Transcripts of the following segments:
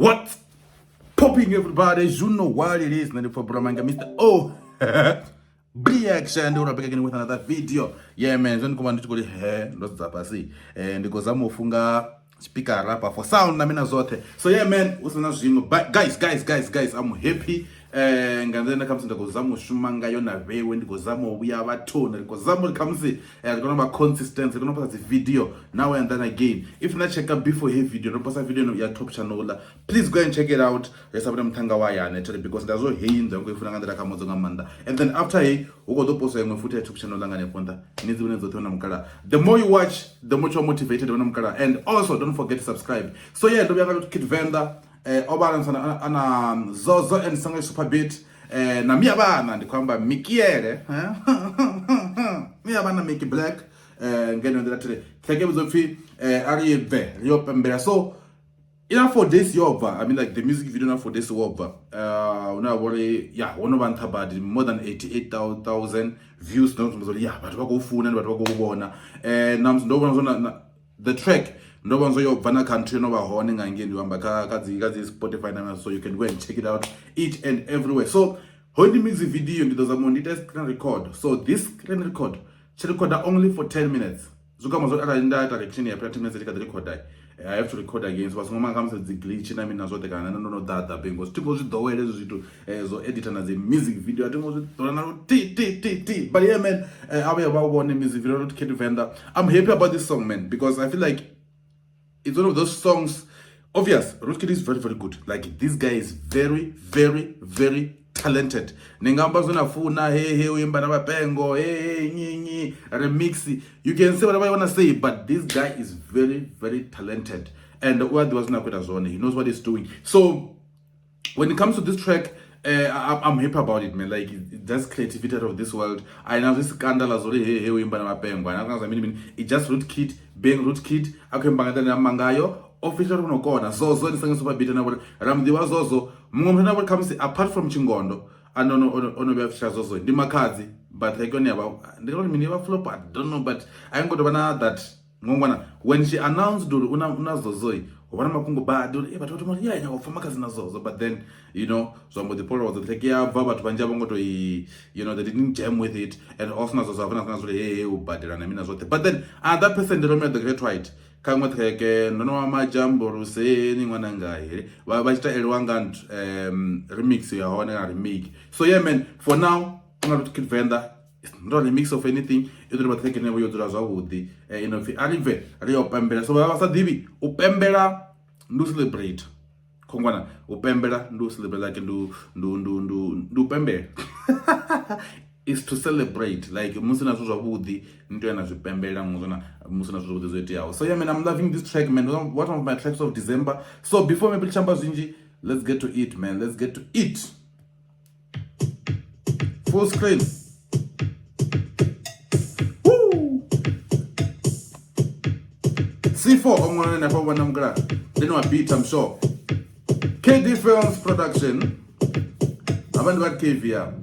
What's popping, everybody? You know what it is. 94 Bramanga, Mr. O. Reaction and back again with another video. Yeah, man. Zoni kuma ndichikuri he ndo pasi. Eh ndikozama ufunga speaker rapa for sound na mina zothe. So yeah, man, usina zwino. But guys, guys, guys, guys, I'm happy. Eh nga nḓila khamusi ndi khou zama u shuma ngayo na vhewe ndi khou zama u vhuya vhathuni ndi khou zama uri khamusi ri kone u vha consistent ri kone u posa dzi video now and then again. If na checka before he video ndo posa video ya top channel la, please go and check it out. Ri sa vhone muthanga wa hayani thiri because nda zwo heyi nḓo ngo i funa nga nḓila kha modzo nga maanḓa. And then after heyi hu khou ḓo poswa iṅwe futhi ya top channel nga hanefho nṱha ni dzi vhone dzoṱhe na mukala. The more you watch, the more you are motivated na mukala. And also don't forget to subscribe. So yeah, ndo vhuya nga Kid Venda o vha ana Zozo and Sangwe Super Beat na Mia Bana ndi khou amba Mikiele Mia Bana Mickey Black ngeno nḓila thiri track vhidzo pfi a ri bve ri yo pembela. So ina 4 days yo bva, I mean like the music video na 4 days wo bva una vhori ya wo no vha nṱha badi more than 88,000 views. Ndo sumbedza uri ya vhathu vha khou funa, ndi vhathu vha khou vhona na musi ndo vhona zwo the track ndo vhona zwo yo bva na country no vha hone nga ngei ndi amba kha dzi Spotify na, so you can go and check it out each and everywhere. So ho ndi music video ndi ḓo zama ndi ite screen record. So this screen record tshi recorda only for 10 minutes. Zwi kama zwo arali nda ita reaction ya 10 minutes ndi kha ḓi recorda, I have to record again. So vha songo manga musi dzi glitch na mina zwoṱhe kana ndo no ḓaḓa bingo thi ngo zwi ḓowele hezwi zwithu zwo edita na dzi music video a thi ngo zwi ḓola na ti ti ti ti. But yeah, man, a vhuya vha vhone music video to Kid Venda. I'm happy about this song, man, because I feel like it's one of those songs. Obvious, Rootkid is very, very good. Like, this guy is very, very, very talented. Ni nga amba zwine a funa he he u imba na vhapengo he he nyi nyi remix, you can say whatever you want to say, but this guy is very, very talented and u a ḓivha zwine a khou ita zwone. He knows what he's doing. So when it comes to this track, I'm happy about it, man. Like, it just creativity out of this world. I know this scandal as already he he u imba na mapengo ana kana mini mini. It just Rootkid being Rootkid akuimba nga nḓila mangayo official ri no kona Zozo ndi sanga super beat na vhori ra muḓivha Zozo muṅwe muthu na vhori khamusi apart from Chingondo ano no ono vhuya fisha Zozo ndi Makhadzi, but like yone yavha ndi ngori mini vha flop, I don't know, but I ngo to vha na that ngongwana when she announced uri una Zozo ho vha na mafhungo badi uri vhathu vha thoma uri yeah nyaka u pfa Makhadzi na Zozo. But then zwa mbo ḓi poloza track ya bva vhathu vhanzhi a vho ngo to i they didn't jam with it. And also na Zozo a na zwo hey hey u badela na mina zwoṱhe. But then another person ndi Romeo the Great White kha iṅwe track ndo no vha majamboruseni ṅwananga here vha tshi ita Elwangant remix ya hone kana remake. So yeah, man, for now una Kid Venda, it's not a remix of anything. I ḓo vha track ine yo dzula zwavhuḓi ino pfi a ri bve ri yo pembela. So vha sa ḓivhi u pembela ndi u celebrate khongwana, u pembela ndi u celebrate, like ndu pembela is to celebrate, like musi na zwithu zwavhuḓi ni tea na zwi pembela musi na zwithu zwavhuḓi zwo iteaho. So yeah, man, I'm loving this track, man. One of my tracks of December. So before maybe tshamba zwinzhi, let's get to it, man. Let's get to it. Full screen. Woo! C4 ongwana na fa vhona mukala then wa beat, I'm sure KD Films production abantu ba KVR.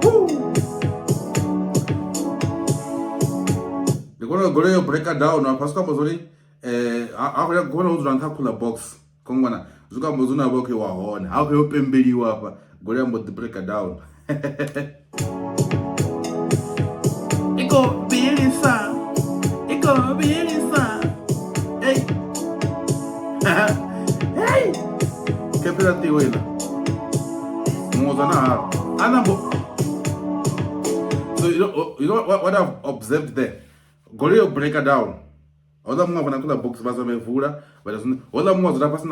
Woo! Ndi kona goloi yo breaka down afha zwi amba zwori ha khou gona u dzula nṱha cooler box khongwana zwi khou amba zwine vha khou wa hone ha khou yo pembeliwa afha goloi ya mbo ḓi breaka down. Iko bilisa iko bilisa hey hey kepela tiwela muṅwe na ha anambo. So you know what I've observed there, goloi yo breaka down, houḽa muṅwe a vhona cooler box vha zama vula vha ita zwine houḽa muṅwe a dzula fhasi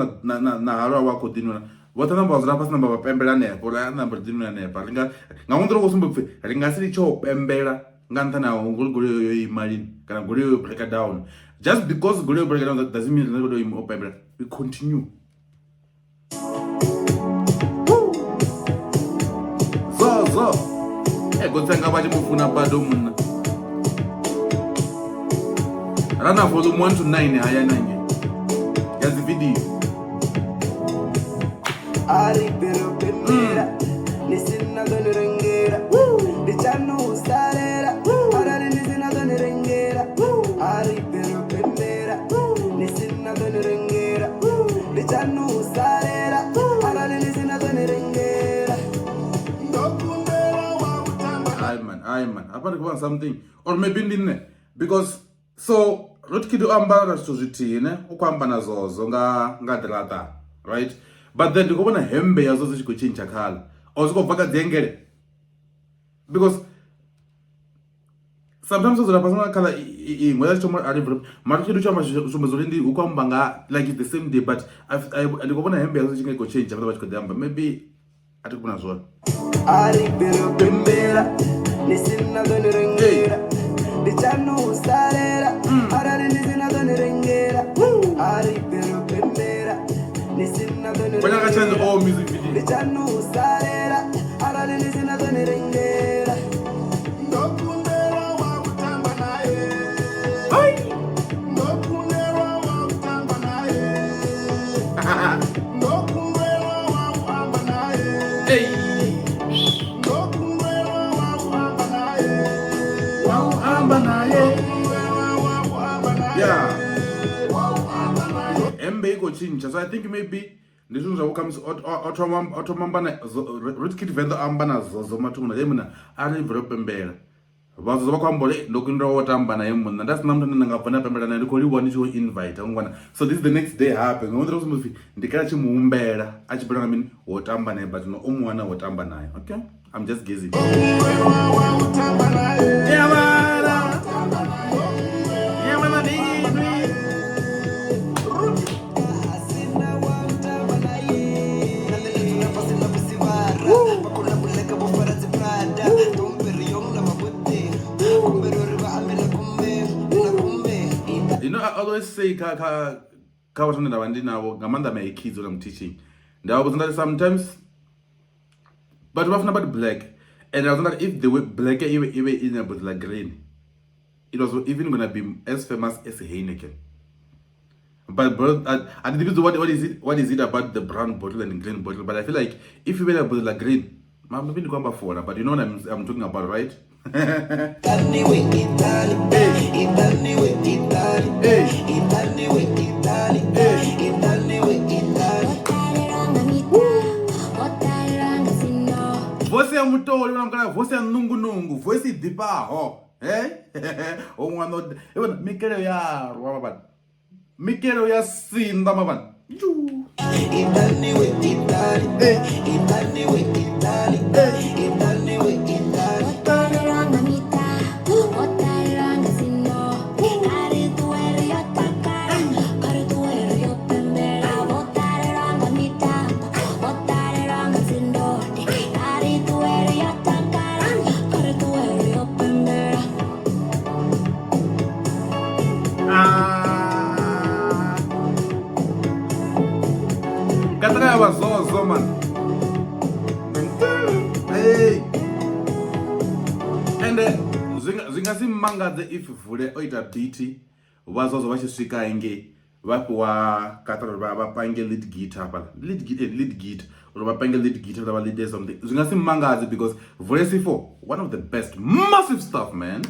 na halwa wa khou ḓinwela vhoṱhe namba vha dzula fhasi namba vha pembela hanefho uri a namba ri ḓinwela hanefha ri nga nga ṅwe nḓila khou sumba upfhi ri nga si litshe u pembela nga nṱhani ha ngori goloi yo ima lini kana goloi yo breaka down. Just because goloi yo breaka down doesn't mean riṋe ri tea u pembela. We continue. Zozo e gotsenga vha tshi mu funa bado munna rana volume 1 to 9 hayani hange ya dzi video. Ari pero pembela nisina ḓo ni rengela ndi tshanu u salela arali ni sina ḓo ni rengela ari pero pembela. Hafha ndi khou vhona something or maybe ndi nṋe because so Rotkid o amba na zwithu zwithihi ne u khou amba na Zozo nga nga ḓiraṱa right but then ndi khou vhona hemmbe ya Zozo i tshi khou tshintsha khala or zwi khou bva kha dziengele because sometimes o dzula fhasi nga khala iṅwe ya tshi thoma a ri mara tshi tshi amba sumbedza uri ndi hu khou amba nga like it's the same day but ndi khou vhona hemmbe ya Zozo i tshi nga i khou tshentsha vha tshi khou ḓi amba maybe a thi khou vhona zwone. A ri bvele u pembela ni si na ḓo ni rengela ndi tshanu u salela arali ni si na ḓo ni rengela a ri bvele u pembela ni si na ḓo ni Vho nyaga change rengela all music video. ndi tshanu u salela arali ni si na ḓo ni rengela. Ndo kundelwa wa u tamba naye. Ndo kundelwa wa u tamba naye. Ndo kundelwa wa u amba naye. Hey. Ndo kundelwa wa u amba naye. Wa u amba naye. Kundelwa wa u amba naye. Yeah. Wa u amba naye. Hemmbe i khou tshintsha so I think maybe ndi zwithu zwa khamusi o thoma amba na Rotkid Venḓa o amba na Zozo mathomoni he munna a ri bvele u pembela vha Zozo vha khou amba uri ndo kundelwa wo tamba naye munna nda sina muthu ane nda nga bva nda pembela naye ndi khou livhuwa ndi tshi khou invite ngwana so this is the next day hape nga nḓila sumbedza upfhi ndi kale a tshi mu humbela a tshi bela nga mini wo tamba naye but no o mu wana wo tamba naye okay I'm just guessing. Kundelwa wa u tamba naye. Yeah, man. Yeah, man, Asina wa u tamba naye. Na nṋe ndi dzula fhasi na musi vhara vha khou labuleka vho fara dzi Prada ṱomperi yo nga mavhuḓi kumbela uri vha ambe na kumbe na kumbe. You know, I always say kha kha kha vhathu vhane nda vha ndi navho nga maanḓa my kids when I'm teaching nda vha vhudza nda ri sometimes vhathu vha funa badi black and I was wondering if the way black i vhe i vhe i na bottle la green it was even gonna be as famous as Heineken but bro, I didn't what is it about the brown bottle and the green bottle but I feel like if you were a bottle la green maybe ndi khou amba fola but you know what I'm talking about, right? Italiwe, Itali, Italiwe, Itali, Hey. Italiwe, Itali, Hey. Italiwe, Itali. Voice ya mutoli vhona mukala voice ya nungunungu voice i ḓifhaho he o ṅwana i vhona mikelo ya rwa mavhana mikelo ya sinḓa mavhana. Italiwe, Itali, Italiwe, Itali, Italiwe, Itali. Ah. Kaṱara ya vha Zozo man. Hey. Ende zwi nga si mangadze if Vule o ita beat vha Zozo vha tshi swika hengei vha fhiwa kaṱara uri vha pange lead guitar hafhaḽa lead guitar lead guitar uri vha pange lead guitar vha lead something zwi nga si mangadze because Vule C4 one of the best massive stuff man.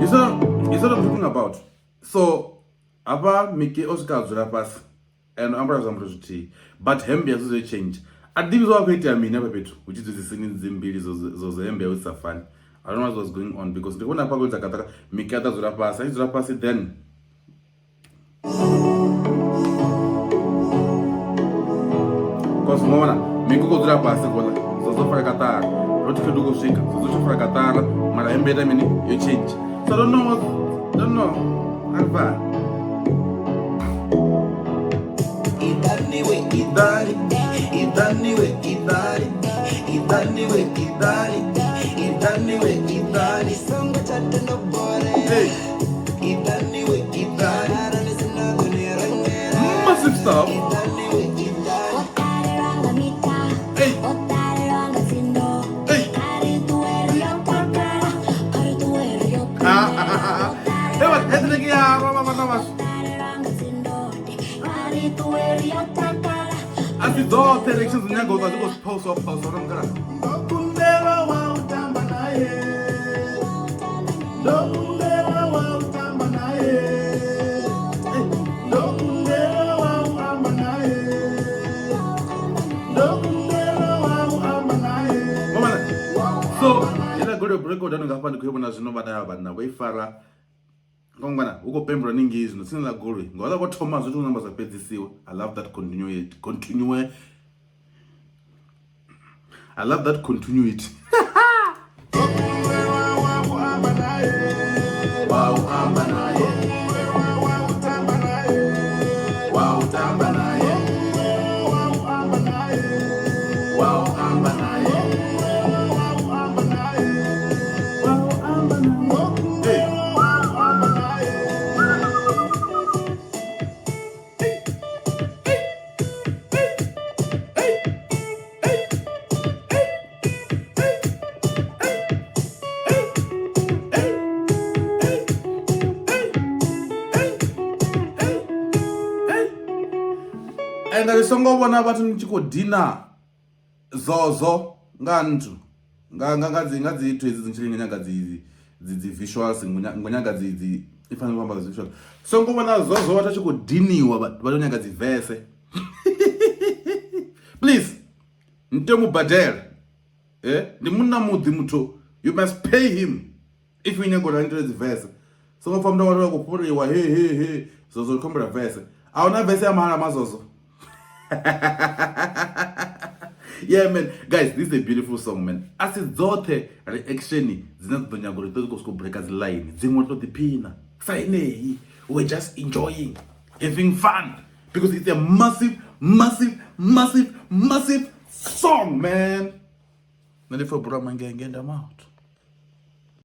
You see what I'm talking about? So hafha Miki o swika a dzula fhasi and o ambara zwiambaro zwithihi but hemmbe ya Zozo yo change. A ḓivhi zwa khou itea mini hafha fhethu hu tshi dzi sini dzi mbili Zozo hemmbe yawe dzi sa fani. I don't know what was going on because ndi vhona hafha khou lidza kaṱara Miki a ḓa dzula fhasi a tshi dzula fhasi then cause mo vhona Miki u khou dzula fhasi kola Zozo fara kaṱara ro thi khedu khou swika Zozo tsho fara kaṱara mara hemmbe ita mini yo change so I don't know what don't know Alva. Italiwe, Itali, Italiwe, Itali, Italiwe, Itali, Italiwe, Itali. Songo tsha tendo bore. Hey. Italiwe, Itali, arali sina ḓo ni rengela. Massive stuff. Italiwe, Itali. Hey. Hey. Hey, what? Hey, ke ya ba ba ba ba. A si dzoṱhe elections dzi nyaga u ṱwa dzi khou poswa poswa na mukala. Ndo kundelwa wa u tamba naye. Ndo kundelwa wa u tamba naye. humbela break down nga hafha ndi khou i vhona zwino vhana vhanna vho i fara ngongwana hu khou pembelwa ningei zwino tsini ḽa goloi ngauri vho thoma zwithu namba zwa fhedzisiwa. I love that continuity, continue. I love that continuity. Wa u amba naye, wa u tamba naye, wa u amba naye, wa u amba naye. Hey. Ende ri songo vhona vhathu ni tshi khou dina zozo nga nthu nga nga nga dzi nga dzi ithu hedzi dzi tshi nyaga dzi dzi dzi visuals ngo nyaga dzi dzi i fanela u amba dzi visuals. Songo vhona zozo vhathu tshi khou diniwa vha to nyaga dzi verse. Please ni tea u mu badela. Eh, ndi munna muḓi muthu, you must pay him if you nyaga uri a itele dzi verse. Songo pfa muthu wa khou fhuriwa he he he zozo khombela verse. A huna verse ya mahala mazozo. Yeah man, guys, this is a beautiful song man. A si dzoṱhe reaction dzine dza ḓo nyaga uri ḓo sokou breaka dzi line, dziṅwe ri to ḓiphina sa ineyi. We're just enjoying, having fun because it's a massive, massive, massive, massive song man. Nṋe ndi pfa bula mangenge and I'm out.